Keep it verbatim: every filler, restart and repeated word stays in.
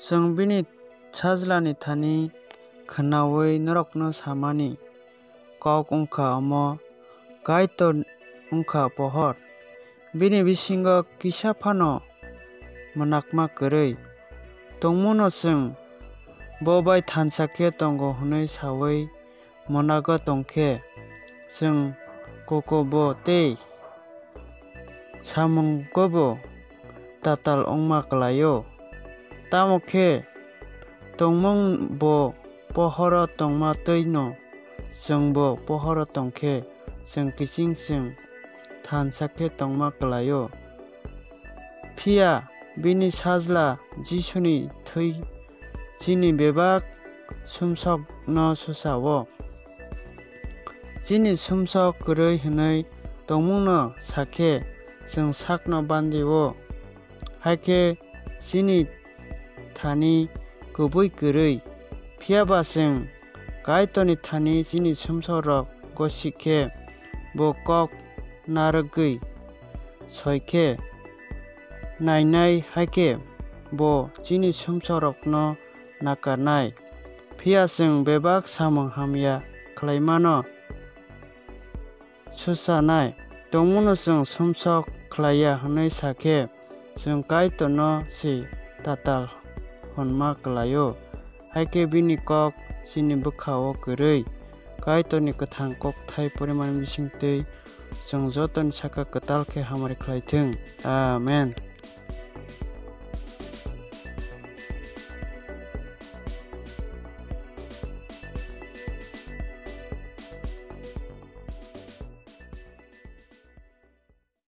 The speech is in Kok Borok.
Chwng bini Sajlani thani khnaui norokno samani kok wng kha omo: Kaitor wng kha pohor, bini bisingo kisa phano mwnakma kwrwi. Tongmungno chwng bo bai thansa khe tongo hwnwi saui mwnago tong khe, chwng kukubo tei samungobo tatal wngma klai-o. Tamo khe tongmung bo pohoro tongma tẃi’-no chwngbo pohoro tong khe chwng kiching chwng thansa khe tongma klai-o. Phiya bini Sajla Jisuni thẃi chini bebak sumsokno susa-o. Chini sumsok kwrwi hwnwi tongmungno sa khe chwng sakno bandi-o, hakhe chini thani kubui kwrwi. Phiya ba chwng Kaitorni thani chini sumsokrok gosi khe bo kók narwgwi sói khe nainai, hakhe bo chini sumsokrokno nakarnai, phiya chwng bebak samung hamya khlaimano susanai. Tongmungno chwng sumsok khlai ya hwnwi sa khe chwng Kaitorno se tatal hwnma klai-o, hakhe bini kók chini bwkha-o kwrwi. Kaitorni kwthang kókthai porimani bising tẃi chwng jotoni saka kwtal khe hamari khlai thung. Amen.